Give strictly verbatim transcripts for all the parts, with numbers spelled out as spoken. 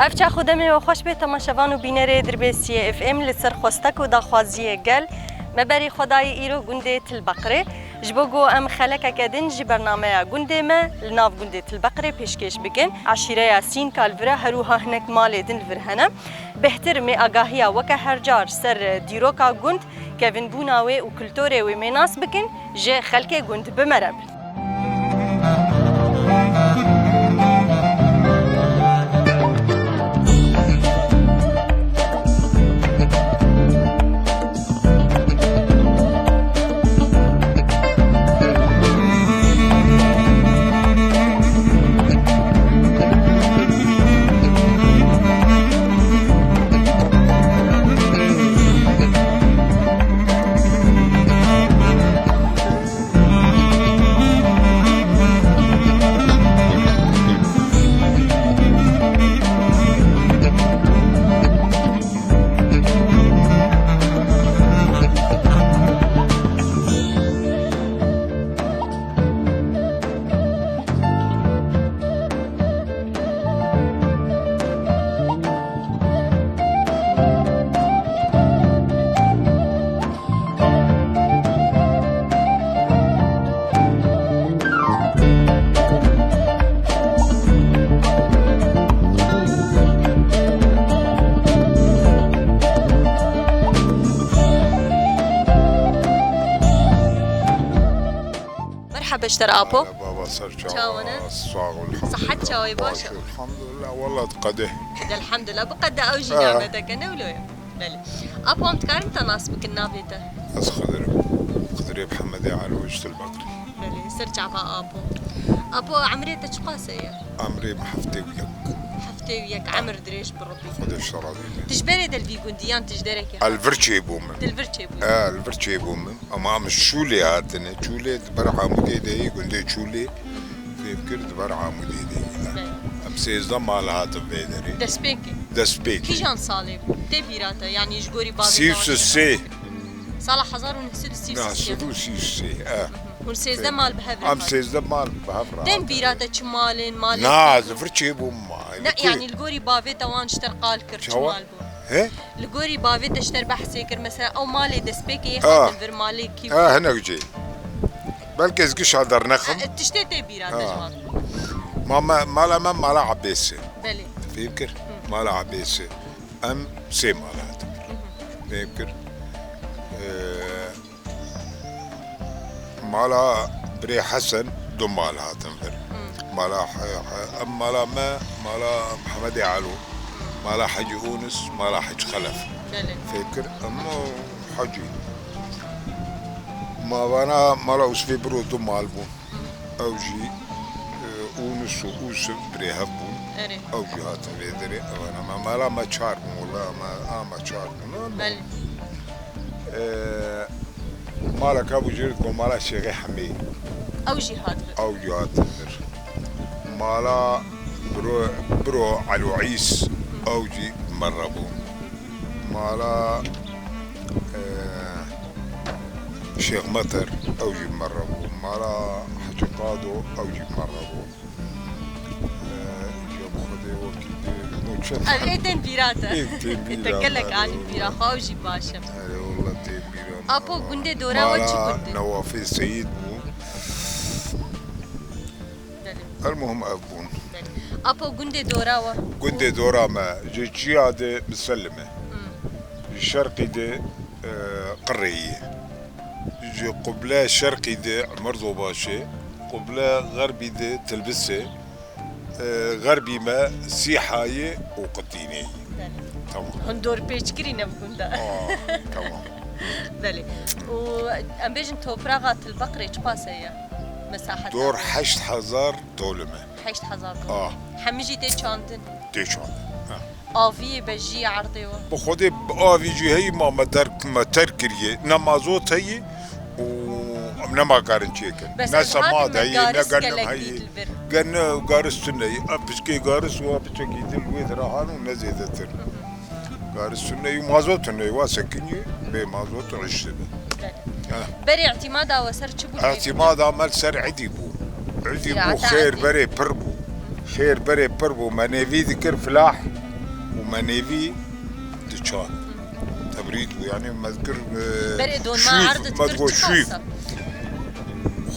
Ev çax û demê we xweş bê temaşevan û bînerê Dirbêsiyê F M li ser xwestek û daxwaziyê gel. Me berî xwe dayî îro gundê Tilbeqrê. Ji bo ku em xelekeke din ji bernameya gundê me li nav gundê Tilbeqrê pêşkêş bikin. Eşîreya Sînka li vir e, her wiha hinek malê din li vir hene. Bêhtir em ê agahiya weke her car ser dîroka gund, kevinbûna wê û kulturê wê mê nas bikin, ji xelkê gund bi me re bin. Merhaba ji te re Apo. Merhaba, ser çawa? Çawa ne? Sağ ol, elhamdülillah. Sihet çawa ye, baş e? Baş, elhamdülillah, walla qedeh. Elhamdülillah, bi qede ew jî Ha. nimeteke ne wilo ye. Belê. Apo, em dikarin te nas bikin navê te? Ez Xidir im. Xidirê Mihemedê Elo ji Tilbeqrê. Belê, ser çava Apo. Apo, emrê te çiqas e ye? Emrê min heftê û yek. Heftê û yek, emir dirêj bi Rebî. Xwedê ji te razî be. Tu ji berê de li vî gundî yan tu ji derekê hatî? Ez li vir çêbûm. Tu li vir çêbûyî? E, li vir çêbûm. Ama em ji Çûlê hatine. Çûlê di ber Amûdê de yê, gundê Çûlê. Fêv kir di ber Amûdê de yê. Belê. Em sêzdeh mal hatin vê derê. Destpêkê? Destpêkê. Kîjan salê bû? Tê bîra te, yanî ji gorî bavê te wan çi? Sî û sê. Sala hezar û neh sed û sî û sê. Neh sed û sî û sê, e. Hûn sêzdeh mal bi hev re hatin? Em sêzdeh mal bi hev re hatin. Tên bîra te çi malên, malên? Na, ez li vir çêbûm ma. Ne, yanî li gorî bavê te wan ji te re qal kir, çi mal bû? He? Li gorî bavê te ji te re behsê kir, mesela ew malê destpêkê yê Ha. hatin vir, malê kî bû? Ha, hinek jî. Belkî ez gişa dernexim. Ha, e, tiştê tê bîra te Ha. ji wan? Ma me, mala me mala Ebêsê. Belê. Fêm kir? Hı. Mala Ebêsê. Em sê mala hatin vir. Hı hı. Fêm kir? E, Mala birê Hesen du mal hatin vir. Hmm. Mala he-, he-, em mala me, mala Mihemedê Elo, mala Hecî Ûnis, mala Hecî Xelef. Belê. Fêm kir, em o Hecî. Ma vana mala Ûsfê Biro du mal bûn. Hmm. Ew jî, e, Ûnis û Ûsif birê hev bûn. Erê. Ew jî hatin vê derê. Evana me, mala me çar bûn, wela me, a me çar bûn. Belê. E, Maleke bû jê re digot mala Şêxê Hemê. Ew jî hat vir. Ew jî hat vir. Mala biro, biro Elo Îs, ew jî bi me re bû. Mala, e, Şêx Metir, ew jî bi me re bû. Mala Hecî Qado, ew jî bi me re bû. Ev ê tên bîra te. Ê, tên bîra. Te gelek anî bîra xwe, ew jî baş e. Erê, wela tên bîra me. Apo, gundê dora we çi gund e? Mala Newafê Seyîd bû. Belê. Elmuhim ev bûn. Belê. Apo, gundê dora we? Gundê dora me ji çiya de Miselim e. Hmm. Ji şerqî de, e, Qirê ye. Ji qubla şerqî de Emer Zobaş e, qubla xerbî de Tilbis e, e, xerbî me Sîha ye û Qitînê ye. Belê. Tamam. Hûn dorpêçkirî ne bi gund e. Aa, tamam. Belê. Û em bêjin topraxa Tilbeqrê çiqas e ye? Mesahet. Dor heşt hezar dolim e. Heşt hezar dolar. Ah. Hemî jî tê çandin. Tê çandin. Ha. Aviyê be jî erdê we. Bi xwedê bi avî jî heyî ma me der, me ter kiriye. Ne mazot heyî û em nema karin çêkin. Bes ne semad heye, ne garis gelek heye. Gene garis tune ye. Ev piçkê garis û ev piçekî din wê dirahan û ne zêdetir. Garis tune ye, mazot tune ye, wa sekinî bê mazot û iş dibe. Ha. Berê îtîmada we ser çi bû? Îtîmada me li ser îdî bû. Îdî bû, xêr berê pir bû. Xêr berê pir bû. Me nêvî dikir filah. Me nêvî diçan. Tebrîd bû, yanî me dikir, e, Berê don ma şûv, erd me dikir digot çi şûv. Xasa?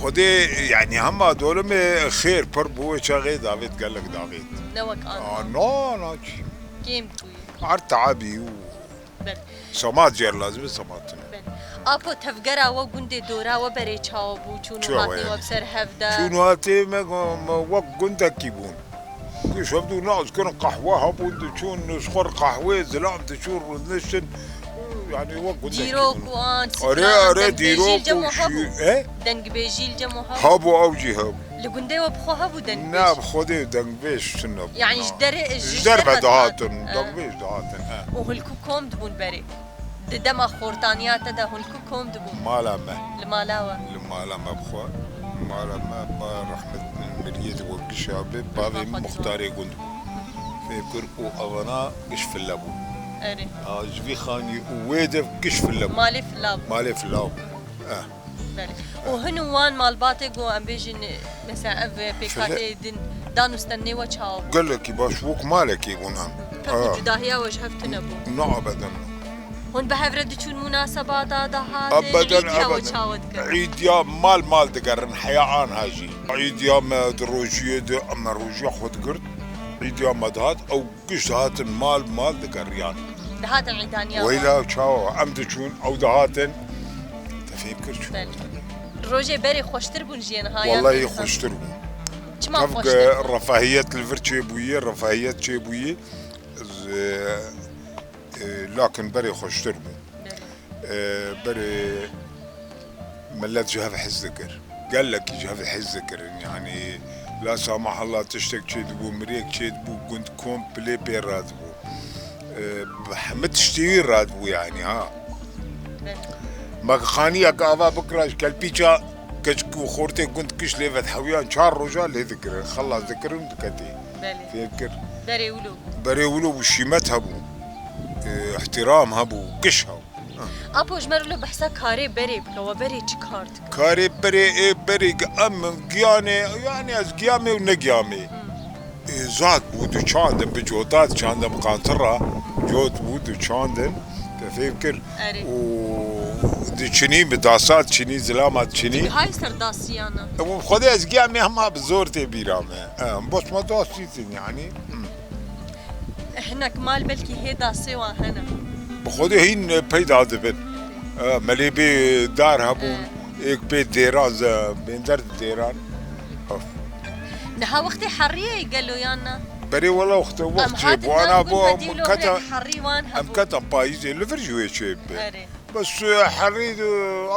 Xwedê, yanî hema dolimê xêr pir bû, wê çaxê davêt gelek davêt. Ne wek an. Aa, na, na çi. Kêm bûyî. Erd teabî û Belê. Semat jê re lazim e, semat tune. Belê. Apo tevgera we gundê dora we berê çawa bû? Çûn û Çawa hatê yani? We bi ser hev de. Çûn û hatê me, me wek gundekî bûn. Giş hevdû nas kirin, qehwe hebûn, diçûn ji xwe re qehwê, zilam diçûn rûdiniştin. Yani wek gundekî Dîrok bûn. Û an, Are, sîklan, are, dengbêjî dîrok li cem û we hebû? Şî-, e? Dengbêjî li cem we hebû? Hebû, ew jî hebû. Li gundê we bi xwe hebû dengbêj? Na, bi xwe dê dengbêj tune bû, Yani na. Ji derê, ji Ji derve derve dihatin, dihatin, e. Dengbêj dihatin, he. Û hûn li ku kom dibûn berê? Di dema xortaniya te de hûn li ku kom dibûn? Mala me. Li mala we? Li mala me bi xwe. Mala me, ba rehmet miriyê di we gişa be, bavê min muxtarê gund bû. Fêr kir û evana giş file bû. Erê. A, ji vî xanî û wê dev giş file bû. Malê fila bû. Malê fila bû. Eh. Belê. Û hin û wan malbatê ku em bêjin, mesela ev pêkhateyê din dan û stenê we çawa bû? Gelekî baş, wek malekî bûn em. Ferq û Ha. cudahiya we ji hev tune bû? Na, ebeden. Hûn bi hev re diçûn munasebata dihatin, Ebeden, îdiya we ebeden. Çawa dikirin? Îdiya mal mal digerin, heya anha jî. Îdiya me di rojiyê de, em me rojiya xwe digirt. Îdiya me dihat, ew Giş dihatin mal mal digeriyan. Dihatin îdaniya Weyla çawa em diçûn, ew dihatin. Te fêm kir çûn. Belê. Rojê berê xweştir bûn jiyên ha, yan Wellahî bêhsan? Xweştir bûn. Çima Tev xweştir bûn? Refahiyet li vir çêbûyî, refahiyet çêbûyî. Z-, e, lakin berê xweştir bûn. Belê. E, berê Millet ji hev hez dikir. Gelekî ji hev hez dikirin. Yanî, la samahalla tiştek çêdibû, mirêk çêdibû, gund komplê pê radibû. Ee, bi hemî tiştî wî radibû yanî, ha. Me xaniyek ava bikira ji kelpîça keçik û xortê gund kiş lê ve dihewiyan çar roja lê dikirin. Xelas dikirin diketê. Belê. Fêr kir. Berê wilo bû. Berê wilo bû, şîmet hebû. Ee, îhtîram hebû, giş hebû. Apo, ji me re wilo behsa karê berê bike, we berê çi kar dike? Karê berê, ê berê ki em giyanê, yani ez giyamê û negiyamê. Hmm. Ê, zat bû, diçandin, bi cota diçandin, bi qantira, cot bû, diçandin, te fêm kir. Erê. Û diçinî, bi dasa diçinî, zilama diçinî. Hay ser dasiyana. E, û xwedê ez giyamê hema bi zor tê bîra me. E, bosma dasîtin yani. Hmm. Hinek mal belkî hê dasê wan hene. Bi xwedê hîn peyda dibin. E, me lê bê dar hebûn, He. Êk pê dêran ze, bênder dêran. Of. Niha wextê heriyê gelo yan na? Berê wela wextê wext çêbû, ana bo em keta, herî wan em hebû. Keta payîzê li vir ji wê çêbibe. Erê. Bes, e, herî, e,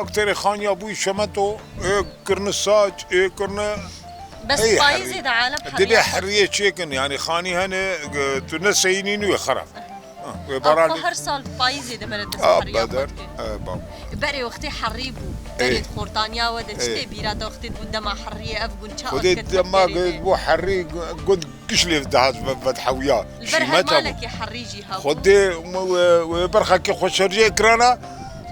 akterê xaniya bûyî şemeto, ê kirine saç, ê kirine Bes Ey, payîzê herî. De alem Dibê heriya xwe heriyê çêkin, yani xanî hene, e, tu ne seyînî nû xerab. Ha, wê Ew baran xwe her sal payîzê de mere dest Ah, heriya xwe beder. Dike. E, bab. Berê wextê herî bû. Ey. Berê xortaniya we de çi Ey. Tê bîra te wextê bû dema heriyê ev gund ça Xwedê ket dema tekerê de. Bû herî gu-, gund giş lê dihat ve, ve dihewiya. Li ber her Şîmeta bû. Malekê herî jî hebû. Xwedê wê, wê berxekê xweşerjê kirana,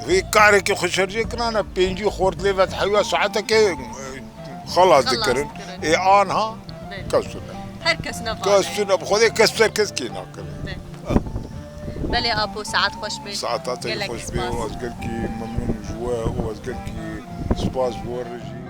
wê karekê xweşerjê kirana, pêncî xort lê ve dihewiya saetekê, e, Xelas Xelas dikirin. Dikirin. Ê anha Belê. Kes tune. Her kes ne Kes vane. Tune, bi Xwedê kes ser kes kê nakirin. Belê. Ah. Belê Apo, saet xweş be. Saeta te Gelek xweş be, spas. Ez gelkî memnûn ji we û ez gelkî spas ji we re jî.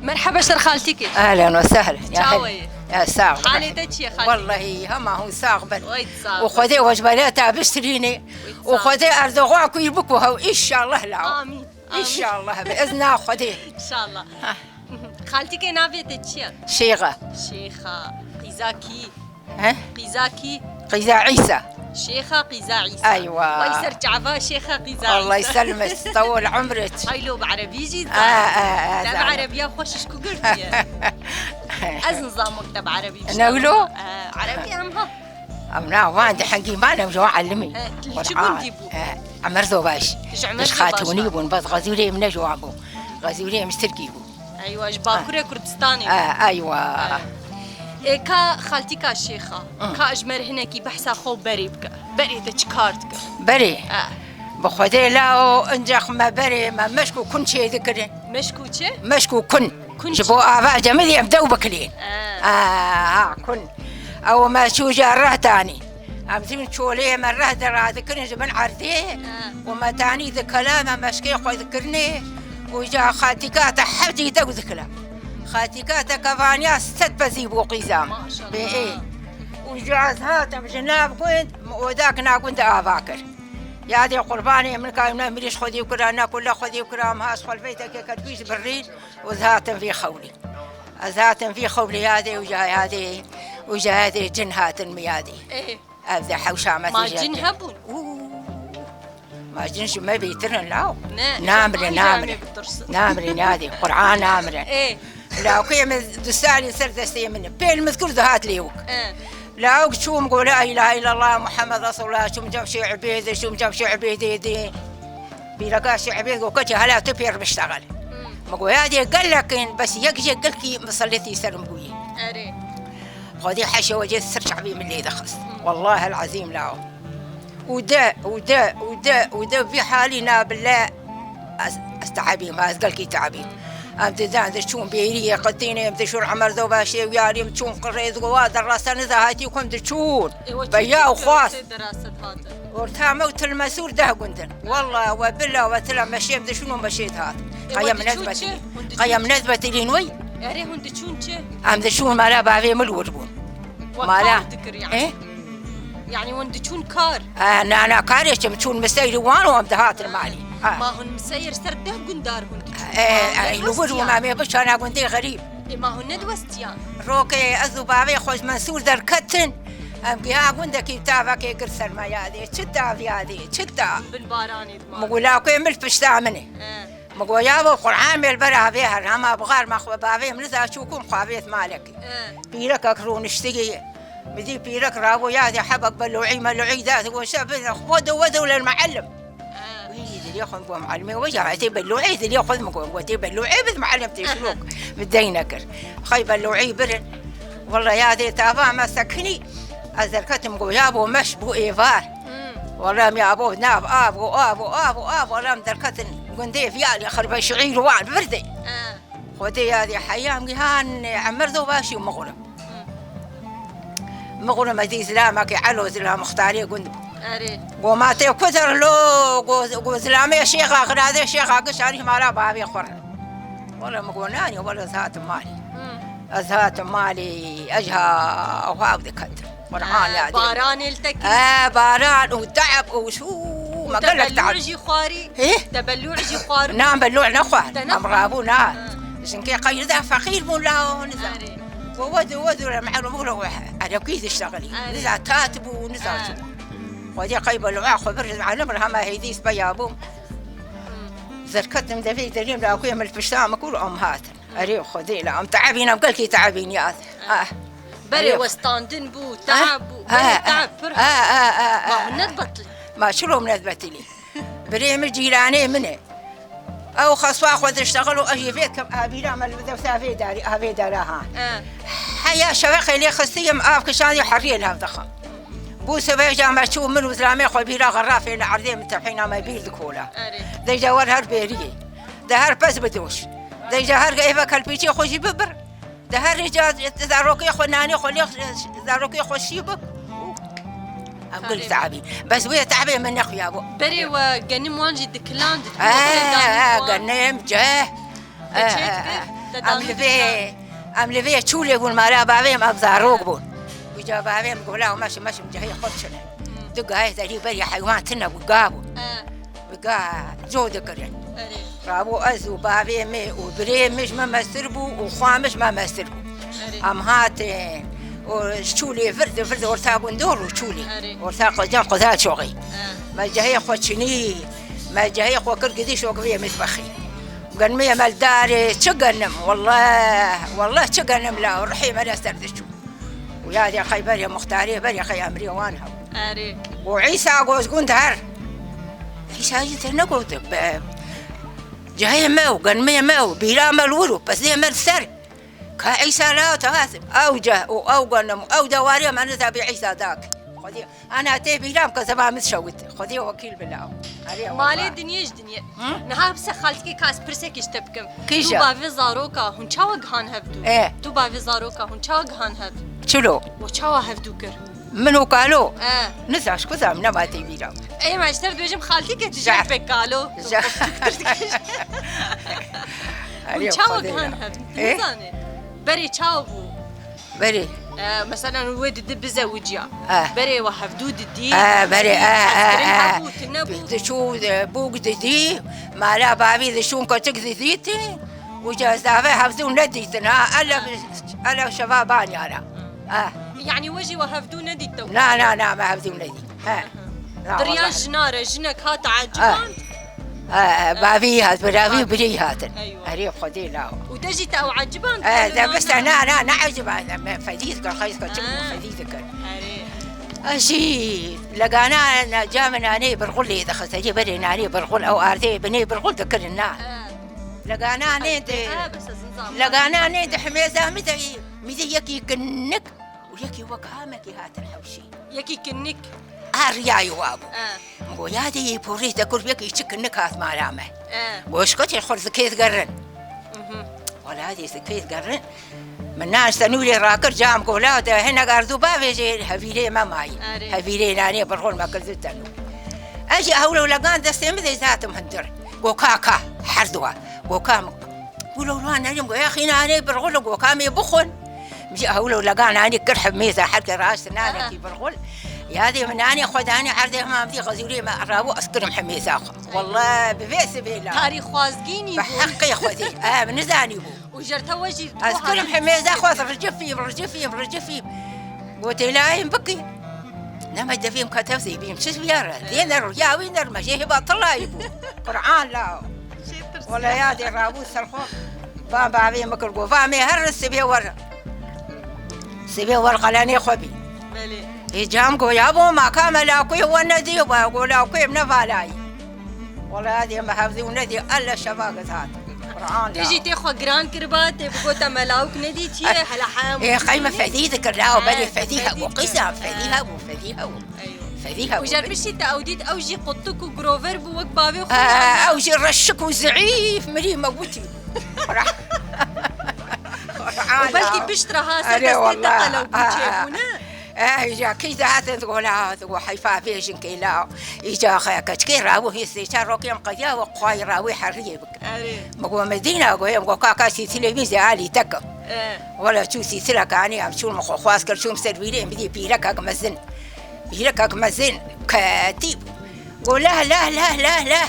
Merhaba ser xaltîkê. Ehlen ve sehlen. Ya Çawa hel-, yê? Ya sağ ol. Halê te çi ye xaltîkê? Vallahi hema hûn sax bin. Oy, sağ ol. Û Xwedê we ji bela te biştirîne. Oy, sağ ol. Û Xwedê erdoxa ku yî bikû hew, înşallah law. Amîn. Amîn. Înşallah, bi izna Xwedê. Înşallah. Ha. Xaltîkê navê te çi ye? Şêxa. Şêxa. Qîza kî? He? Qîza kî? Qîza Îsa. Şêxa Qîza Îsa. Eywa. Vay ser çava Şêxa Qîza Îsa. Allah yselmek, tewil umrek. Ay lo bi erebî jî zan. E, e, e, Te bi zan. Erebiya xweş ji ku girtiye? Ez nizam mekteb erebî Ne wilo? Erebî em ha. Em na wan di hengî man em ji wan elimî. E, li çi gundî bû? Emer Zobaş. Ji Emer Zobaş. Xatûnî bûn, bes xezûrê min ne ji wan bû. Xezûrê min ji Tirkî bû. Eywa, ji Bakurê Kurdistanê. E, eywa. E, ka xaltîka Şêxa, Hı. Ka ji me re hinekî behsa xwe û berê bike. Berê te çi kar dike? Berê? E. Bi Xwedê lao, incex me berê, me meşk û kun çê dikirin. Meşk û çi? Meşk û kun. Kun Ji çi? Bo ava cemidî em dew bikilên. E. E, ha, kun. Ew me çû ja reh tanî. Em zî çolê me reh de radikirin ji bin erdê. Ha. Û me tanî dikela me meşkê xwe dikirinê. Û ja xatîka te hevdî dew dikila. Xatîka te kevaniya sed pezî bû qîza me. Maşallah. Bê ê. Û ja ez hatim ji nav gund, min odak na gund ava kir. Yadê qurbanê min ka ne mirîş xwedî kira, ne kule xwedî kira, em has xwe li vê tekê ket bî ji birîn û ez hatim vî xewlî. Ez hatim vî xewlê yadê û ja yadê û ja yadê cin hatin mi yadê. Ê. Ev de hewşa me Ma têje cin te. Hebûn? Û. Ma cin ji me bêtir in law. Ne, Namirin, namirin. Namirin yadê. Qur'an namirin. Ê. Lawkê min du salî ser destê min. Pêl min kir dihat lêwik. Ê. Lawk çûm go la ilahe illallah Muhammed Resulullah, çûm cem şê ibêdê, çûm cem şê ibêdê dê. Bîreka şî ebêd go keçê hala tu pêr biştexel. Hmm. Min go ya dê gelek in, bes yek jê gelkî miselletî ser min bûyî. Erê. Xwedî heşê wecê ser çavî min lê dixist. Hmm. Wellahel ezîm la. Û de, û de, û de, û de vî halî na bile ez, ez teebîm, ez gelkî teebîm. Hmm. Em didan diçûn bêriyê qitînê, em diçûn Emer Zobaşê û yarî em çûn qirê digo wa derrase niza hatî ku em diçûn. Ê, we çi Beya û dikir, xwast. Tê derase dihatin? Orta me û Til Mesûr deh gund in. Wella we bila we tila meşê em diçûn û meşê dihat. Ê, Qaya we min diçûn nezbetilî. Çi? Hûn diçûn Qaya çi? Min nezbetilîn wey. Erê, hûn diçûn çi? Em diçûn mala bavê min li wir bûn. We Mala. Kar dikir yani. Ê? Yani hûn diçûn kar? E, na, na, karê çi, em çûn miseyri wan û em dihatin malî. Ha. Ma hûn miseyir ser deh gundar hûn diçûn? E, Ma e, li wir û nediwestiyan? Mamê biçana gundê xerîb. Ê, ma hûn nediwestiyan? Rokê ez û bavê xwe ji Mensûr derketin, em giha gundekî tavekê gir ser me yadê. Çi tav yadê, çi tav? Bin baranê dima. Min got, "Lawkê min li pişta min e." He. Min got, "Yabo, Qur'an bê li ber avê her, hema bixar me xwe bavê min niza çû kum xwavêt malekî." He. Pîrekek rûniştigî. Min dî pîrek rabo yadê hebek belo'î melo'î da, digo, "Şe bin, xwe de we de le muallim." Wî dilê xwe bû muallimê we ya, tê belo'ê dilê xwe min got, "Tê belo'ê bid muallim tê şirok." Min dey nekir. Xey belo'ê birin. Walla ya dê tava me sekinî. Ez derketim go ya bo meş bû êvar. Hmm. Walla em ya bo nav av, go av, go av, go av. Walla em derketin gundê viyalî xirbe şiîr wan virdê. Ha. Xwedê ya dê heyam gihan Emer Zobaşî û Mixurim. Mixurim edî zilamekî Elo, zilam muxtarê gund bû. Erê. Go ma tê ku der lo, go, go zilamê şêxa, xiradê şêxa gişanî mala bavê xwe re. Wele min go nanî, wele ez hatim malê. Hı. Ez hatim malê, ez ha, ha diket. Qur'an Ha, ya dê. Baranê li te kir. He, baran û te'b û şû, Û me te gelek belû te'b. Jî xwarî? Hê? Te belû jî xwar? Na, belû nexwar. Te Em nexwar? Rabû na. Ha. Jinkê qeyri de feqîr bûn la, nizam. Erê. Ve wedu, wedu, em erebû re we erebkî dişteqilî. Erê. Niza tat bû, niza Ha. çû. Xwedê qey belûa xwe bir, alim re hema hêdî speya bûm. Zerketim devê derîm la ku em li pişta me kûr em hatin. Erê Xwedê la, em te'ebîn, em gelkî te'ebîn ya. Ah. Berê Erê. Westandin bû, Ah. te'eb bû, Ah. berê te'eb pir Ah. Ah. Ah. Ah. Ma hûn nedbetilî. Ma çilo min nedbetilî. Birê min cîranê min e. Ew xeswa xwe diştexil û ez jî vê kem avîra me li dewsa vê darî, avê dara ha. Eh. Heya şeveqê lê xistiyim, av kişandî heriyê li hev dixim. Bû sibê ja me çû min û zilamê xwe bîra xerafê li erdê min tepîna me bîr dikola. Erê. Dêja wer her bêriyê. De her pez bidoş. Dêja her eve kelpîçê xwe jî bibir. Di her rêca zarokê xwe nanê xwe lê zarokê xwe şî bik. Em gil te'bî. Bes wê te'bê min nexuya bû. Berê we genim wan jî dikiland. Ee, ee, genim ceh. Te çê dikir? Te Em danî li vê, dikiland? Em li vê çûlê bûn mala bavê em, em zarok bûn. Wîca bavê em gola meşim, meşim cehê xwe çine. Du gayê derî berî heywan tine bû, ga bû. Ee. Ga co dikirin. Erê. Rabû ez û bavê me û birê me ji me mestir bû û xwa me ji me mestir bû. Erê. Em hatin û ji çûlê vir di vir di orta gundor û çûlê. Erê. Orta qocem quda çoxî. He. Me cehê xwe çinî, me cehê xwe kir gidî şok vê mitbexî. Genimê me li darê, çi genim, welleh, welleh çi genim la, ruhê me li ser diçû. Û yadê qey berê muxtarê, berê qey emrê wan hebû. Erê. Û Îsa got gund her. Îsa jî te negot, be, cihê me û genimê me û bîra me li wir û pezê me li ser. Ka Îsa la te hat, ew cih û ew genim û ew dewarê me nizabî Îsa dak. Xwedî, ana tê bîra me ke zema min şewit. Xwedî wekîl bila. Erê Malê welleh. Dinyê ji dinyê. Hı? Niha bise xaltikê ka ez pirsekê ji te bikim. Kîja? Tu bavê zaroka hûn çawa gihan hevdû? E. Tu bavê zaroka hûn çawa gihan hev? Çilo? We çawa hevdû kir? Min û kalo? E. Nizam ji ku zam nema tê bîra. Ê, me ji te dibêjim xaltikê tu Jar. Jê pê kalo. Jar. Hûn çawa gihan hev? E? Nizanê. Berê çawa bû? Berê. E, mesela wê didi bize wiciya. E. Berê we hevdû didî. E, berê, e, e, Hezkirin e. Hebû, tu nebû. Diçû, e, bûk didî. Mala bavî diçûn keçik didîtin. Û cezave hevdû nedîtin. Ha, ele, ele şeva banyara. Ha. Yani we jî we hevdû nedît te? Na, na, na, me hevdû nedît. He. Na, Diriya wellahî. Jina re, jinek hat Ha. Eciband? He, he, bavî hat, biravî Hat. Birî hatin. Eywa. Erê Xwedê law. Û te jî te ew eciband? He, de biste, na, na, ne eciband, me fedî dikir, xeyz kaçik Ha. Me fedî dikir. Erê. Ez jî legana na, ca min nanê birxul lê dixist, ecê berê nanê birxul, ew ardê binê birxul dikirin, na. He. Legana nê de, He, bes ez nizam. Legana nê de himêza mi de, mi de yekî kinik û yekî wek hamekî hatin hewşî. Yekî kinik. A riyayê wa bû. E. Min got, "Ya dê yê porê te kur yekî çi kinik hat mala me." E. Got, "Şiketê xwe zikê digerin." Mhm. Wela dê zikê digerin. Min nan ji tenûrê rakir cam gola de hinek erdû bavêjê hevîrê me mayî. Erê. Hevîrê nanê birxul me kir di tenûr. Ez jî hewlo legan destê min de zatim hundir. Got, "Ka, ka, her duwa." Got, "Ka min." Wilo wan nerim got, "Ya xî nanê birxul." Got, "Ka mê bixwin." Min jî hewlo legan nanê kir hemêza herke raşt nanekî Aha. Birxul. Yadê min nanê xwe danê erdê hema min dî xezûrê me rabû ez kirim hemêza xwe. Welleh bi vê sibê la. Tarîxwazgînî Bi bû. Heqê Xwedê. Em nizanî bû. Û jer te we jî Ez kirim hemêza xwe ricifîm, ricifîm, ricifîm. Got, "Têlayên bikî." Nema devêm ka tev zêbîm, çi biyara? Dê ner ya wî ner me jê hêba tilayî bû. Quran la. Jê tirsiya. Wela yadê rabû ser xwe. Van bavê min kir, got, "Va mê her sibê wer." Sibê wer qelenê xwe bî. Belê. Ê cam got, "Ya bo ma ka me lawkê we nedî, we got lawkê min nevalayî." Wela dê me hevdî û nedî, elle şeva giz hat. Quran Tu jî la. Tê xwe giran kiriba, tê bigota me lawk nedîtiye, hele heyam Ê, qey me fedî dikir, la, He, berê te fedî fedî hebû, dikir. Qîza fedî He. Hebû, fedî hebû. Eywa. Fedî hebû. Û jer piştî te ew dît, ew jî qutik û grover bû wek bavê xwe. He, ew jî reşik û zeîf, mirî me gotî. Quran. Û belkî pişt re ha ser Erê destê te wela. Qelew bû Ha, ha. Çêbû, ne? Eh, îja kî dihatin digo la, digo heyfa vê jinkê la. Îja xwe keçikê rabû hê sê çar rokê em qediya we xwayî rawê heriyê bike. Erê. Min got, "Medîna," got, em got, "Kaka sîtilê wî zê alî te kim." Eh. Wela çû sîtila kanî em çûn min xwe xwaz kir çûm ser vîrê em bidî pîrekek mezin. Pîrekek mezin ketî bû. Go, "Leh, leh, leh, leh, leh.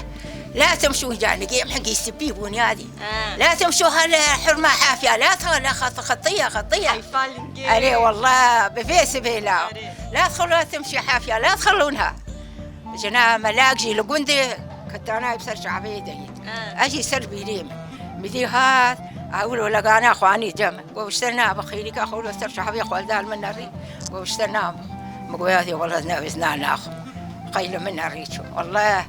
La tim şû canigê em hingî spî bûn yadî." Ha. La tim şû hele hurma hafya, la ta la xat-, xatiya, xatiya. Heyfa lingê. Erê, wallah, bi vê sibê la. Erê. La txulu la tim şû hafya, la txulu nha. Jina melak jî li gundê, ketana bi ser çavê de yî. Ha. Ez jî ser bîrê min. Midî hat, ewil û legana xwanî cem. Go, "Wiştir nabe, xêrîka xwe lo ser çavê xwe dal min nerî." Go, "Wiştir nabe." Min go, "Ya dê, wallah, ne, ez na naxwe." Qey li min nerî çû. Wallah,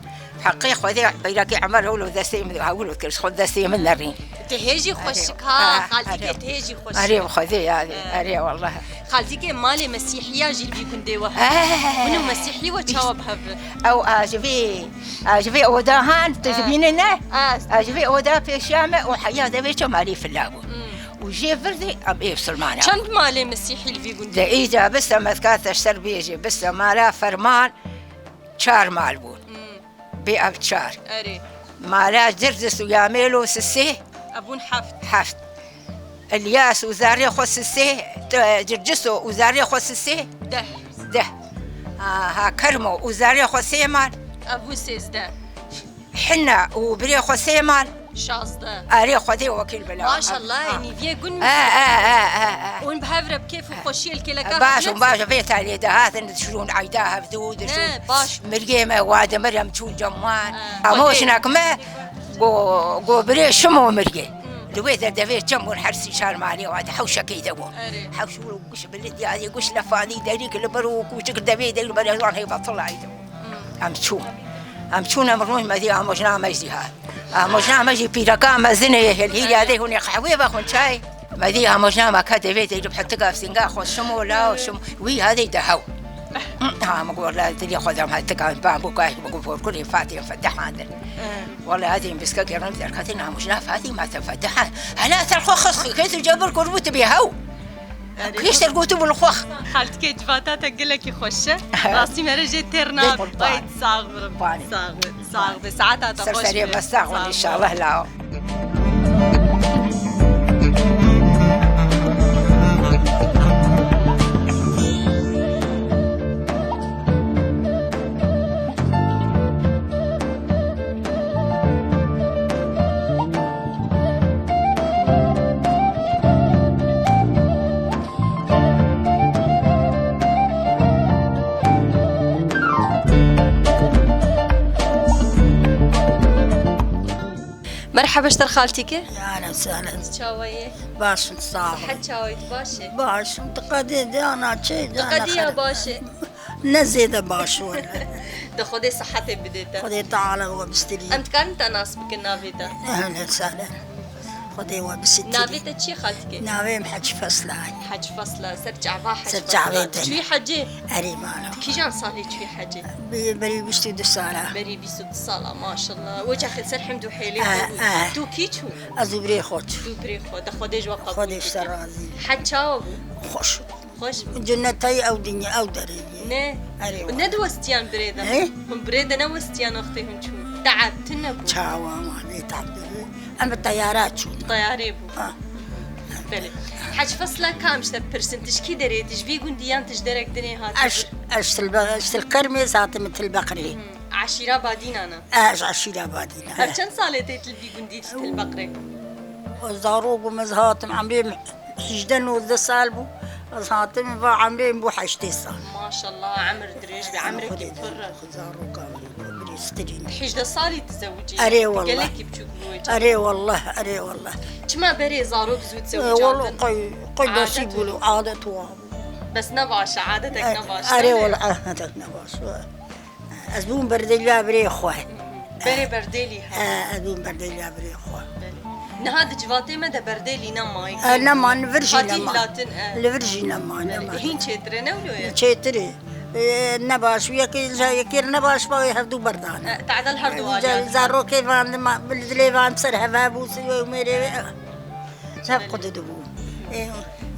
heqê Xwedê, beyrekê Emer hewlo destê min, hewlo kir, xwe destê min nerî. Te hê jî xweşik ha, Erê, xaltîkê erê. Te hê jî xweşik. Erê, bi Xwedê ya, He. Erê, wallah. Xaltîkê malê Mesîhiya jî li vî gundê we hebe. He. Min û Mesîhî we çawa bi hev bi? Ew a ji vê, a ji vê oda han, tu Ha. dibînî ne? Ha. A ji vê oda pêşiya me û heya devê ço malî fila bû. Hmm. Û jê vir de em ê Musulmana. Çend malê Mesîhî li vî gundê? De îca biste me dika te ji ser bêjê, biste mala Ferman çar mal bûn. Hmm. Bê ev çar. Erê. Mala Cirdis û Yamêlo sisê. Ebûn heft. Heft. Îlyas û zarê xwe sisê, te-, Circiso û zarê xwe sisê. Deh. Deh. Aha, Kermo û zarê xwe sê mal. Ebûn sêzdeh. Hina û birê xwe sê mal. Şazdeh. Erê, Xwedê wekîl bila. Maşallah, Ah. ê nîviyê gun mi? Eh, eh, eh, eh, eh. Hûn bi hev re bi kêf û xweşiyê li kêleka Baş hatin û baş, vê talê de hatin, dişûn eyda hevdû, dişûn Ne, baş. Mirgê me, wa demir em çûn cem wan. Eh. Hemû Xwedê. Jinak me. Go, go birê Şimo miriyê. Li wê de devê çem bûn, her sî çar malê wa de hewşekê de bûn. Erê. Hewş û guş bilind yadê, guş lefadî derîk li ber û kûçik devê de li ber wan hêva tilayî de bûn. Em çûn. Em çûn, em rûn, me dî amojna me jî hat. Amojna me jî pîreka me zinê, hêl hîrya dê hûnê qehwê vexwin çay. Me dî amojna me ka devê de li bi hetika singa xwe Şimo la û Şimo wî hadê de hew. Ha, min got, "Wela dilê xwe dem hetika bambuka, min got, forkurê Fatê Fetihan de." Wela hadê biskekê rin derketin amojna Fatî me te Fetihan. Hela ser xwe xist, xist û cebir kur bû tu bê hew. Erê. Kêşter gotu bû li xwe. Xaltikê civata te gelekî xweş e. Rastî me re jê têr nabe. Qurban. Ay, sax bû. Qurbanê. Sax bû. Sax bû. Saeta te xweş be. Ser serê me sax bû, înşallah, lao. Merheba ji te re xaltîke. Ehlen sehlen. Çawa yê? Baş in, sağ ol. Sihet çawa yê, tu baş î? Baş in, tu qedê de ana çê de. Tu qedî ya baş î? Ne zêde baş were. De Xwedê sihetê bidê te. Xwedê Teala we bistirî. Em dikarin te nas bikin navê te? Ehlen sehlen. Xwedê we bisitî. Navê te çi ye xaltike? Navê min Hec Fesla ye. Hec Fesla, ser çava Hec Fesla. Ser çavê te. Çûyî hecê? Erê bala. Kîjan salê çûyî hecê? Bi-, berî bîst û du sala. Berî bîst û du sala, maşallah. Weca xê ser hemd û hêlê xwe bû. Tu kî çû? Ez û birê xwe çû. Tu birê xwe. De Xwedê ji we qebûl bike. Xwedê ji te razî. Hec çawa bû? Xweş. Xweş bû. Cennet heye ew dinya, ew derê ye. Ne. Erê wala. Ne diwestiyan birê de? He? Hûn birê de newestiyan wextê hûn çûn? Teab tune bû. Çawa ma bê teab bû. Em bi teyara çûn. Teyarê bû. Ha. Belê. Hec Fesla, ka em ji te bipirsin, tu ji kî derê, tu ji vî gundî yan tu ji derek dinê hatî? Ez, ez ji Tilbe-, ez ji Tilkermê, ez hatime Tilbeqrê. Hmm. Eşîra Badînan e? Ez ji eşîra Badînan. Ev çend salê tê tu li vî gundî dî Tilbeqrê? Zarok bûm ez hatim, emrê min hejdeh nozdeh sal bû. Ez hatim va emrê min bû heştê sal. Maşallah, emir dirêj be, emrekî pir e. Zaroka min birî stirîn. Hejdeh salî tizewicî? Erê wallah. Gelekî biçûk bû wê çaxê. Erê wallah, erê wallah. Çima berê zarok zû dizewicandin? Ee, wallah, qey, qey nasîb bû, adet wa bû. Bes ne baş e, adetek ne baş e. Erê wallah, adetek ne baş e. Ez bûm berdêliya birê xwe. Berê berdêlî he. E, ez bûm berdêliya birê xwe. Belê. Niha di civatê me de berdêlî nema. E, nema, li vir jî nema. Hatî hilatin, e. Li vir jî nema, nema. Hîn çêtir e, ne wilo ye? Çêtir e. E, nebaş, yekê, yekê nebaş ba, hevdû berdan. E, tadel her du aliyat. Zarokê van, dilê van ser heve bû, si wê mêrê. Ser xwe didibû. Ê,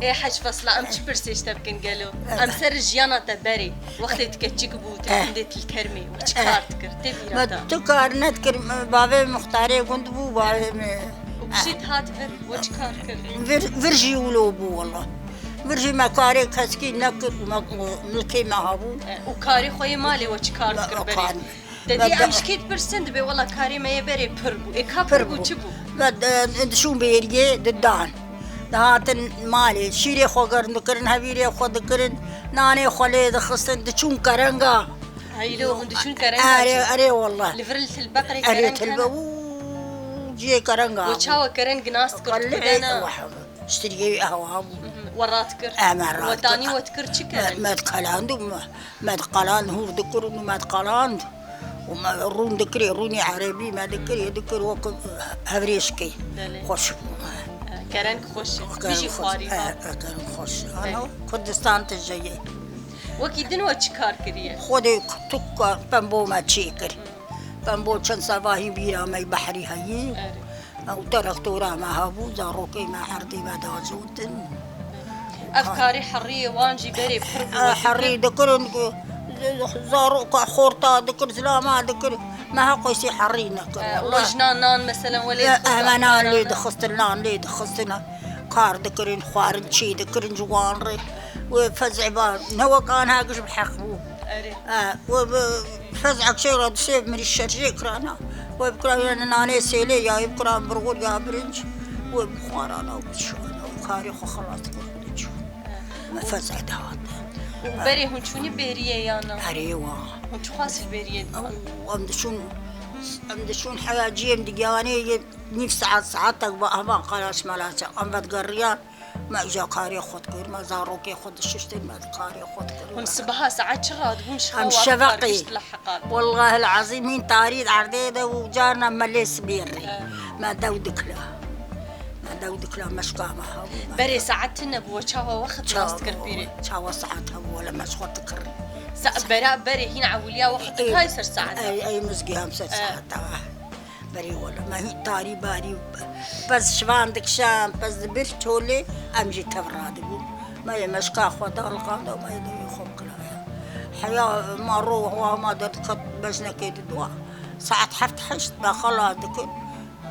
Ê Hec Fesla, em çi pirsê ji te bikin gelo? Em ser jiyana te berê. Wextê tu keçik bû, tu li gundê Tilkermê, we çi kar dikir? Tê bîra te? Me tu kar nedikir, me bavê min muxtarê gund bû, bavê min. Û piştî dihat vir, we çi kar kir? Vir, vir jî wilo bû wela. Vir jî me karê keskî nekir, me, milkê me hebû. E, û karê xwe yê malê we çi kar dikir berê? Te dî em ji kê dipirsin, dibê wela karê me yê berê pir bû. Ê ka pir bû, çi bû? Ve, e, diçûn bêriyê, didan. Dihatin malê, şîrê xwe germ dikirin, hevîrê xwe dikirin, nanê xwe lê dixistin, diçûn kerenga. Heylo, hûn diçûn kerenga. Erê, erê wallah. Li vir li Tilbeqrê kereng hene? Erê Tilbe, û ciyê kerenga. We çawa kereng nas dikir, tu bidena? Ştiriyê ewa bû. We rat kir? Em ê rat kir. We tanî we dikir çi kereng? Me, me dikaland û me, me dikaland hûr dikir û me dikaland. Û me rûn dikirê, rûnê erebî me dikirê, dikir wek hevrêşkê. Belê. Xweş bû. E, kereng xweş e. Kereng xweş. Bijî xwarî. E, e, kereng xweş. Belê. Ana Kurdistan tije ye. Wekî din we çi kar kiriye? Xwedê tu ka pembo me çêkir. Pembo çend sava hîn bîra me behrî heyî. Erê. Ew terektora me hebû, zarokê me erdê me dajotin. Ev karê heriyê wan jî berê pir bû. E, herî dikirin ku zaroka xorta dikir, zilama dikir. Me heqoysî herî nekir. E, we jina nan, meselen, we lê dixistin? E, me nan lê dixistin, nan lê dixistin. Kar dikirin, xwarin çê dikirin ji wan re. Wê fezê ba, ne wek aniha giş bi heq bû. Erê. E, wê bi fezek çê re di sê mirî şerjê kirana. Wê bikira wê nanê sêlê ya, wê bikira birxur ya birinc. Wê bixwarana û bişana û karê xwe xelas dikir diçû. Me fezek dihat. Û berê hûn çûnî bêriyê ya na? Erê wa. Hûn çiqas li bêriyê dihat? Em diçûn Em diçûn heya cihê, em digihanê yê nîv saet, saetek bi heman qalaş melaçe. Em vedigeriyan, me îja karê xwe dikir, me zarokê xwe dişuştin, me karê xwe dikir. Hûn sibeha saet çi radibûn ji xewa? Em şeveqê. Wellahil ezîm hîn tarî erdê de û carna me lê sibê rê. Me dew dikila. Me dew dikila, meşka me hebû. Berê saet tune bû, çawa wext rast dikir pîrê? Çawa saet hebû, wele me ji xwe dikir. Sa-, bera berê hîn ewiliya wext dikay ser saet. Ey, ey mizgî hem ser saet. Berê wele me hî tarî barî, pez şivan dikişan, pez dibir çolê, em jî tev radibûn. Me yê meşka xwe daliqanda, me yê dewê xwe bikilaya. Heya ma ro wa ma derdiket, bejnekê didwa. Saet heft heşt me xelas dikin.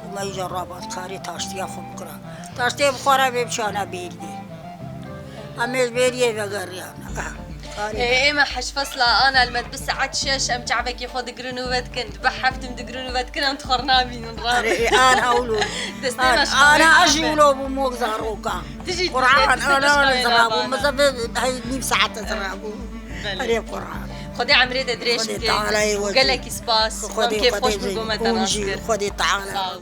Û me îja rabat karê taştiya xwe bikira. Taştiyê bixwara bê biçana bêriyê. Em ê ji bêriyê vegeriyane. Ê, ê me heş fesla ana li me dibe saet şeş em çavekî xwe digirin û vedikin. Dibe heft em digirin û vedikin em dixwar nabînin. Erê, ê, an hewlo. Destê me şaxê ana ez jî nabe. Wilo bû mok zaroka. Tijî Quran ana ez rabû. Mezeve hey nîv saet ez rabû. Belê. Erê Quran. Xwedê emrê de dirêj bike. Xwedê Teala yê wekî. Gelekî spas. Xwedê, kêf xweş bû, go me te rast kir. Xwedê Teala. Sağ ol.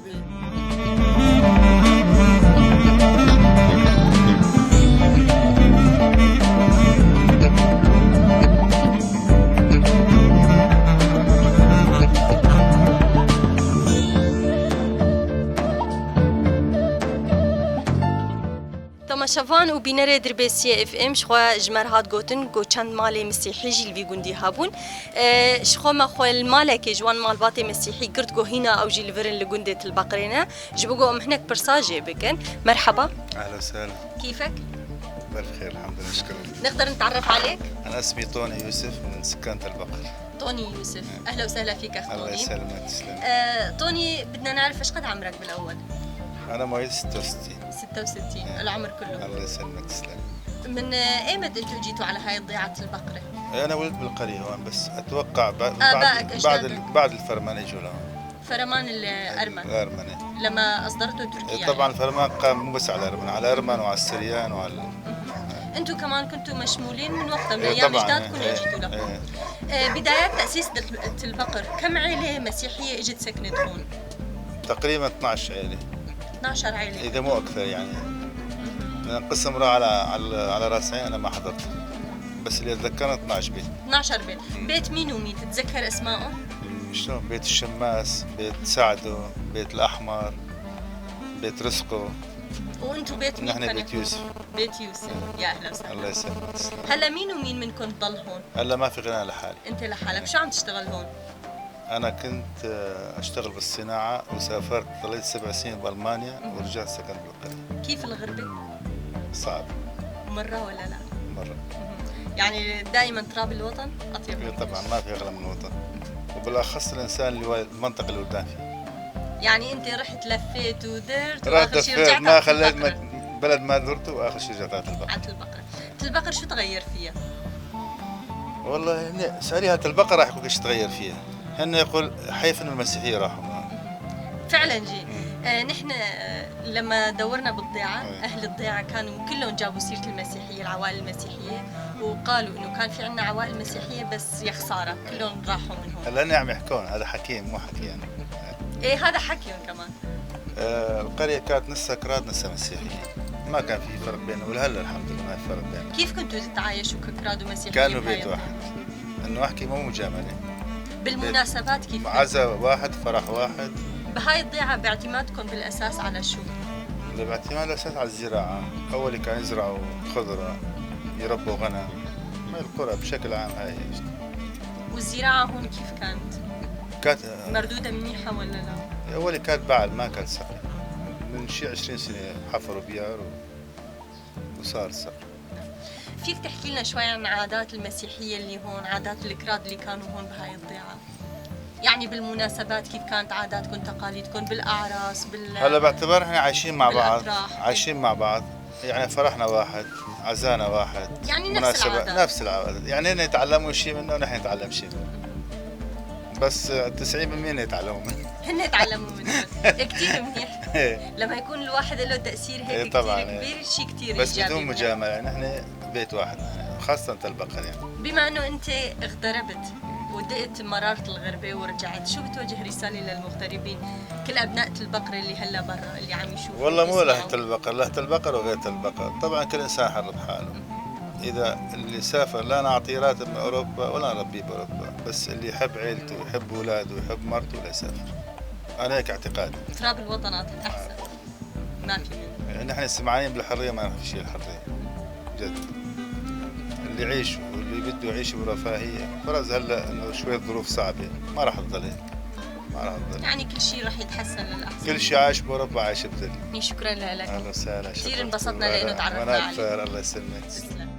Temaşevan û bînerê Dirbêsiyê F M, ji xwe ji me re hat gotin ku çend malê Mesîhî jî li vî gundî hebûn. E, ji xwe me xwe li malekê ji wan malbatê Mesîhî girt ku hîna ew jî li vir in, li gundê Tilbeqirê ne. Ji bo ku em hinek pirsa jê bikin. Merhaba. Ehlen sehlen. Keyfek? Belxêr, elhamdülillah, şükür. نقدر نتعرف عليك؟ أنا اسمي طوني يوسف، من سكان تل بقر. طوني يوسف. أهلا وسهلا فيك أخ طوني. الله يسلمك، تسلم. آه، طوني، بدنا نعرف إيش قد عمرك بالأول؟ أنا مواليد ستة وستين. ستة وستين، إيه. العمر كله. الله يسلمك، تسلم. من، آه، إيمت أنتوا جيتوا على هاي الضيعة البقرة؟ إيه، أنا ولدت بالقرية هون، بس أتوقع ب-، بعد، آبائك، بعد أجدادك؟ ال-، بعد الفرمان إجوا لهون. فرمان الأرمن. الأرمن، إيه. لما أصدرته تركيا، إيه، طبعًا يعني. الفرمان قام مو بس على الأرمن، على الأرمن وعلى السريان وعلى ال- أنتوا كمان كنتوا مشمولين من وقتها، من إيه، أيام طبعًا، أجدادكم إيه، إيه، جيتوا لهون. إيه. آه، بدايات تأسيس تل-، تل بقر، كم عيلة مسيحية إجت سكنت هون؟ تقريبًا اثنعش عيلة. اثنعش عيلة. إذا مو أكثر يعني. لأن قسم راح على، على، على راس عين، أنا ما حضرت. بس اللي أتذكره اثنعش بيت. اثنعش بيت. مم. بيت مين ومين تتذكر أسمائهم؟ شلون؟ بيت الشماس، بيت سعدو، بيت الأحمر، بيت رزقو. وأنتوا بيت مين نحن كان بيت يكون؟ يوسف. بيت يوسف. يا أهلا وسهلا. الله يسلمك، تسلم. هلا مين ومين منكم ضل هون؟ هلا ما في غير أنا لحالي. أنت لحالك. شو عم تشتغل هون؟ أنا كنت، آه، أشتغل بالصناعة وسافرت، ضليت سبع سنين بألمانيا ورجعت سكنت بالقرية. كيف الغربة؟ صعب. مرة ولا لا؟ مرة. يعني دايمًا تراب الوطن أطيب من إيه طبعًا، العيش. ما في أغلى من الوطن. وبالأخص الإنسان اللي هو المنطقة اللي ولدان فيها. يعني أنت رحت لفيت ودرت رحت وآخر شي لفيت، رجعت ما على خليت البقرة. مد-، بلد ما زرته وآخر شي رجعت على البقرة. على البقرة. تل بقر شو تغير فيها؟ والله هن سألي هات البقرة راح يقول ايش تغير فيها. هن يقول حيف إنه المسيحية راحوا معه. فعلًا جي. مم. آه، نحن، آه، لما دورنا بالضيعة، إيه. أهل الضيعة كانوا كلهم جابوا سيرة المسيحية، العوائل المسيحية، وقالوا إنه كان في عنا عوائل مسيحية، بس يا خسارة، كلهم راحوا من هون. هلا هن عم يحكون، هذا حكيهم، مو حكي أنا. إيه، هذا حكيهم كمان. آه، القرية كانت نصها كراد، نصها مسيحية. ما كان في فرق بيننا، ولهلا الحمد لله ما في فرق بيننا. كيف كنتوا تتعايشوا ككراد ومسيحيين كانوا بهاي بيت الضيعة؟ واحد. إنه أحكي مو مجاملة. بالمناسبات كيف كان؟ عزا واحد، فرح واحد. بهاي الضيعة باعتمادكم بالأساس على شو؟ باعتماد الأساس على الزراعة. أول كان يزرعوا خضرة، يربوا غنم. هاي القرى بشكل عام هاي هي. والزراعة هون كيف كانت؟ كانت مردودة منيحة ولا لا؟ أول كانت بعل، ما كانت سقي. من شي عشرين سنة حفروا بيار و-، وصار سقي. فيك تحكي لنا شوي عن عادات المسيحية اللي هون، عادات الكراد اللي كانوا هون بهاي الضيعة؟ يعني بالمناسبات كيف كانت عاداتكم، تقاليدكم، بالأعراس، بال-، هلا باعتبار إحنا عايشين مع بعض، بالأفراح. عايشين مع بعض، يعني فرحنا واحد، عزانا واحد، يعني نفس مناسبة، العادات. نفس العادات. يعني هن يتعلموا شي منا ونحن نتعلم شي منهم. بس تسعين بالمية هن يتعلموا منا. هن يتعلموا منا. كتير منيح. إيه. لما يكون الواحد له تأثير هيك إيه، طبعًا، كتير إيه. كبير، شي كتير بس إيجابي بدون منيح. مجاملة، يعني نحن بيت واحد، خاصة تل بقر يعني. بما إنه أنت اغتربت، ودقت مرارة الغربة ورجعت، شو بتوجه رسالة للمغتربين، كل أبناء تل بقر اللي هلا برا، اللي عم يشوفوا والله مو ويسمعوا؟ لهت البقر، لهت البقر وغيرت البقر. طبعًا كل إنسان حر بحاله. إذا اللي سافر لا نعطيه راتب من أوروبا ولا نربيه بأوروبا، بس اللي يحب عيلته ويحب أولاده ويحب مرته لا يسافر. أنا هيك اعتقادي. تراب الوطن أحسن. ما في منه. نحن سمعانين بالحرية، ما نعرف شيء الحرية. جد. اللي يعيش واللي بده يعيش برفاهية. فرز هلأ إنه شوية ظروف صعبة. ما راح تضل هيك. ما راح تضل. يعني كل شيء راح يتحسن للأحسن. كل شيء عايش بأوروبا عايش بذل. شكرًا لك. أهلا وسهلا. كتير شكرا انبسطنا دكتورة. لأنه تعرفنا وأنا عليك. أكثر. الله يسلمك. تسلم.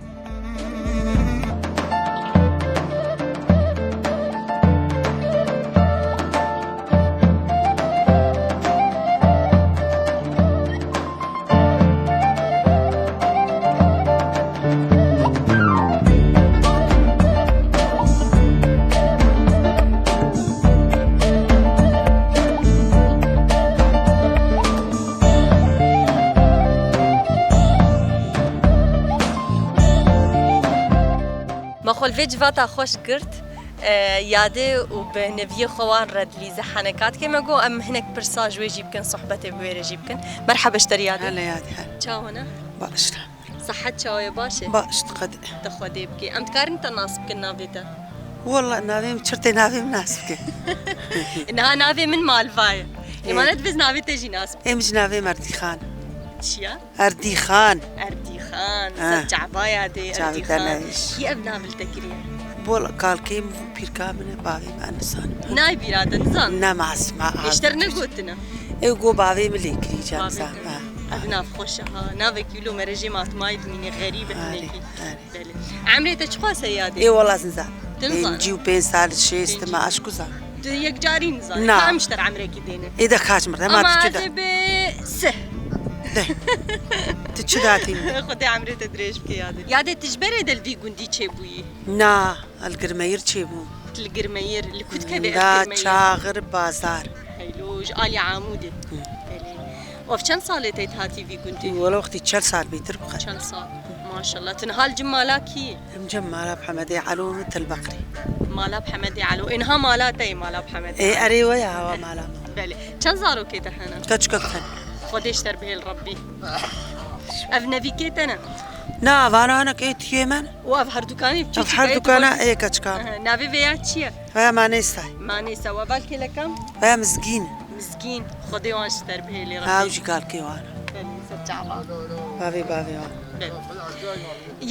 Me xwe li vê civata xweş girt, e, Yadê û bi neviyê xwe wan re dilîze heneka dike. Me got, em hinek pirsa ji wê jî bikin, sohbetê bi wê re jî bikin. Merhaba ji te re Yadê. Hele Yadê, hele. Çawa ne? Baş. Sehet çawa ye, baş e? Baş, diqet. Te Xwedê bike. Em dikarin te nas bikin navê te? Wallah, navê min çirtê navê min nas bike. Niha navê min Malva ye. Ê. Ê, ma ne divêz navê te jî nas bike? Ê, min jî navê min Erdîxan. Çiya? Erdîxan. Erdîxan. Ha. Ser çava Yadê, Erdîxan. Çavê te neyş. Kî ev nav li te kiriye? Bol kalkê min, pîrka min e, bavê min, nizanim. Nayê bîra te, nizanim. Ne masma. Êşter negotine? Ew go bavê min lê kirî, can zan. Bavê min. Ha. Ev nav xweş e ha. Navekî wilo merejê matmayê dimîne, xerîb e hinekî. Arê, arê. Belê. Emrê te çiqas e Yadê? Ê, wela ez nizam. Tu nizan? Pêncî û pênc sal, şêst, pêncî. Ma ez ku zan. Tu yekcarî nizanî. Na. Ka em ji te re emrekî dêne? Ê de kaç mirde, ma tu çi de? Ama ez ê bi sih. De. Tu çi datî min? Xwedê emrê te dirêj bike Yadê. Yadê, tu ji berê de li vî gundî çêbûyî? Na, ez li Girmeyir çêbûm. Tu li Girmeyir, li ku dikeve ev Girmeyir? Da Çaxir Bazar. Heylo, ji alî Amûdê. Hı. Belê. Û ev çend salê te hatî vî gundê? Wela wextî çel sal bêtir bixwe. Çel sal. Maşallah. Tu niha li cem mala kî yî? Em cem mala Mihemedê Elo min Tilbeqrî. Mala Mihemedê Elo. Ê niha mala te yê, mala Mihemedê Elo. Ê, erê we ya, hewa mala min. Belê. Çend zarokê te hene? Keçikek hene. Xwedê ji te re bihêl Rebbî. Ev nevîkê te ne? Na, vana hinek ê tiyê min. Û ev herdukane çi çi? Ev herdukana ê keçika. Aha, navê vê ya çi ye? Vaya Manêsa. Manêsa. Wa val kêlekam? Vaya Mizgîn. Mizgîn. Xwedê wan ji te re bihêlê Rebbî. Ha, ew jî kalkê wan. Belê, ser çava. Bavê, bavê wan. Belê.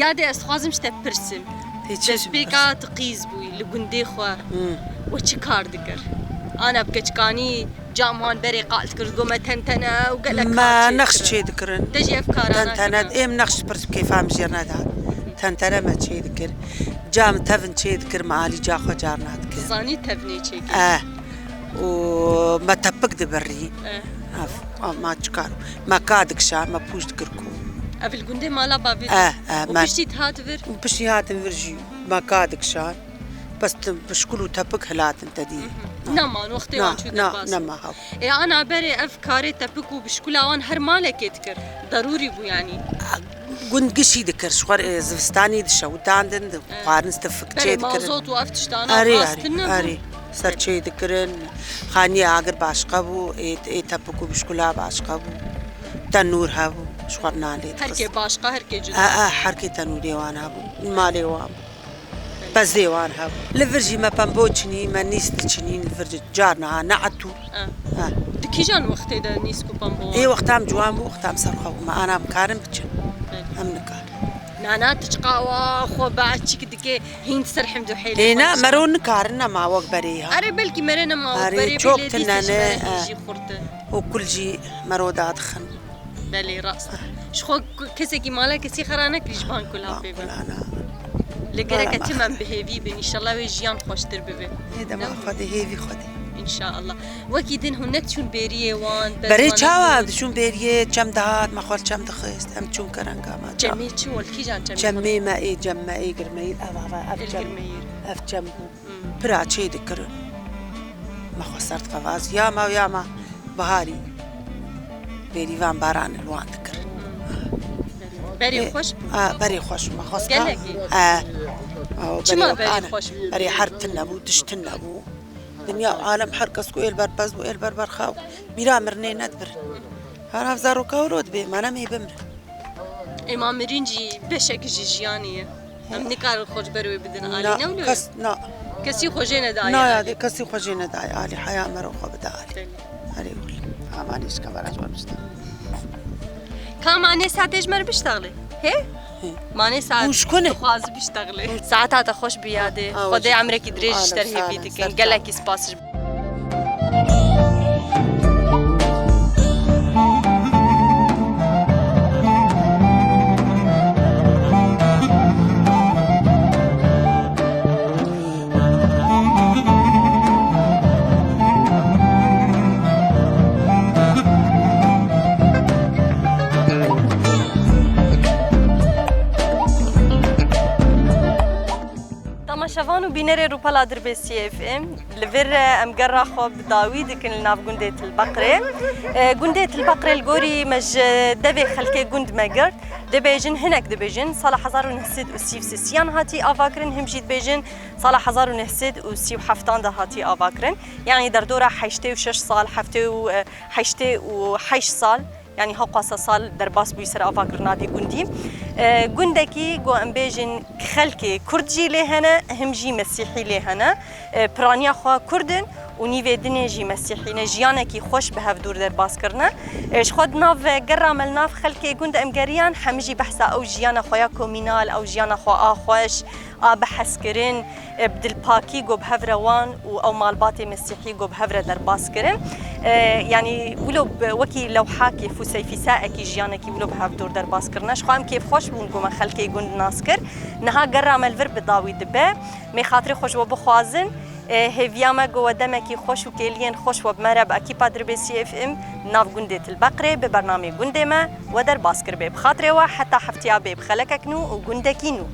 Yadê, ez dixwazim ji te pirsim. Hê çi ji min pirs? Destpêka tu qîz bûyî li gundê xwe. Hmm. We çi kar dikir? Ana bi keçikanî cam wan berê qal dikir, got me tentene û gelek kar çêdikirin. Me nexş çêdikirin. Te jî ev karana kirin? Tentene, êm nexş pir kêfa min jêr neda. Tentene me çêdikir. Cam tevin çêdikir, me alî ca xwe carna dikir. Zanî tevnê çêkir? Eh. Û me tepik dibirî. Eh. Ev, ev ma çi kar? Me ka dikişa, me pûç dikir ku. Ev li gundê mala bavê te? Eh, eh, û me piştî dihat vir? Piştî hatin vir jî me ka dikişa. Bes tu bişkul û tepik hilatin te dî. Mhm. Neman, wextê wan çû derbas. Na, nema hev. Ê, ana berê ev karê tepik û bişkula wan her malekê dikir. Derûrî bû yanî. Gund gişî dikir, ji xwe, e, zivistanî dişewitandin, di xwarin stefik çê dikirin. Berê mazot û ev tiştana rast nebû. Erê, erê, erê. Ser çê dikirin, xaniye agir başqa bû, ê, ê tepik û bişkula başqa bû. Tenûr hebû, ji xwe nan lê dixist. Herkê başqa, herkê cuda. E, e, herkê tenûrê wan hebû, malê wan bû. Pezê wan hebû. Li vir jî me pembo çinî, me nîs diçinîn, li vir carna ne etûr. Ah. Ah. Di kîjan wextê de nîsk û pembo wan? Ê wexta em ciwan bû, wexta em ser xwe bû. Me ana em karin biçin. Belê. Em nikarin. Nana tu çiqa wa xwe be çik dike hîn ser hemd û hêlê xwe. Ê ne, mero nikarin nema wek berê ya. Erê belkî mere nema wek berê, belê dîsê ji mere hîn jî xurt e. Û kul jî mero dadixin. Belê, rast. Ji xwe ku-, kesekî mala kesî xera nekirî ji van kula pê be. Li gereke tim em bi hêvî bin, înşallah wê jiyan xweştir bibe. Ê dema Xwedê, hêvî Xwedê. Înşallah. Wekî din hûn neçûn bêriyê wan? Berê çawa diçûn bêriyê, çem dihat, me xwe li çem dixist, em çûn kerenga me. Çemê çi wol, kîjan çemê? Çemê me ê, cem me ê girmeyî, ev, ev, ev çem. Ev çem bû. Hmm. Pira çê dikirin. Me xwe ser diqevaz. Ya me, ya me biharî bêrîvan baran li wan dikir. Hmm. Berê xweş bû. A, berê xweş bû. Me xwe gelekî. E, Çima berê xweş bû? Berê herb tune bû, tişt tune bû. Dinya û alem her kes ku êl ber pez bû, êl ber ber xew. Mîra mirinê nedibir. Her ev zaroka wilo dibê, me nemê bimir. Ê ma mirin jî beşek ji jiyanê ye. Em nikarin xwe ji ber wê bidin alî, ne wilo ye? Kes, na. Kesî xwe jê nedaye alî. Na ya, de kesî xwe jê nedaye alî, heya mero xwe bide alî. Erê wil. Amanî ji kamera ji wan bişte. Ka manê saetê ji me re biştaxlê. Hê? Hê. Manê saet dixwazi biştaxlê. Saeta te xweş bi yadê. Xwedê emrekî dirêj ji te re hêvî dikin. Gelekî spas ji Temaşevan û bînerê Rûpela Dirbêsiyê F M, li vir, e, em gerra xwe bi dawî dikin li nav gundê Tilbeqrê. E, gundê Tilbeqrê li gorî me ji devê xelkê gund me girt. Dibêjin, hinek dibêjin, sala hezar û neh sed û sî û sêyan hatî avakirin, him jî dibêjin, sala hezar û neh sed û sî û heftan de hatî avakirin. Yanî derdora heştê û şeş sal, heftê û, e, heştê û heşt sal, yanî hewqasa sal derbas bûyî ser avakirina vî gundî. E, gundekî ku em bêjin xelkê kurd jî lê hene, him jî mesîhî lê hene. E, piraniya xwe kurd in û nîvê dinê jî mesîhî ne. Jiyanekî xweş bi hev dûr derbas kirine. E, ji xwe di nav gerra me li nav xelkê gund em geriyan, hemî jî behsa ew jiyana xwe ya komînal, ew jiyana xwe a xweş, a bi hezkirin, e, bi dilpakî ku bi hev re wan û ew malbatê mesîhî ku bi hev re derbas kirin. E, yanî wilo bi, wekî lewhakê fûseyfîsaekî jiyanekî wilo bi hev dûr derbas kirine. Ji xwe em kêfxweş bûn ku me xelkê gund nas kir. Niha gerra me li vir bi dawî dibe. Mê xatirê xwe ji we bixwazin. E, hêviya me ku we demekî xweş û kêliyên xweş we bi me re, bi ekîpa Dirbêsiyê F M, nav gundê Tilbeqrê, bi bernamê gundê me we derbas kiribê. Bi xatirê we heta heftiya bê bi xelekek nû û gundekî nû.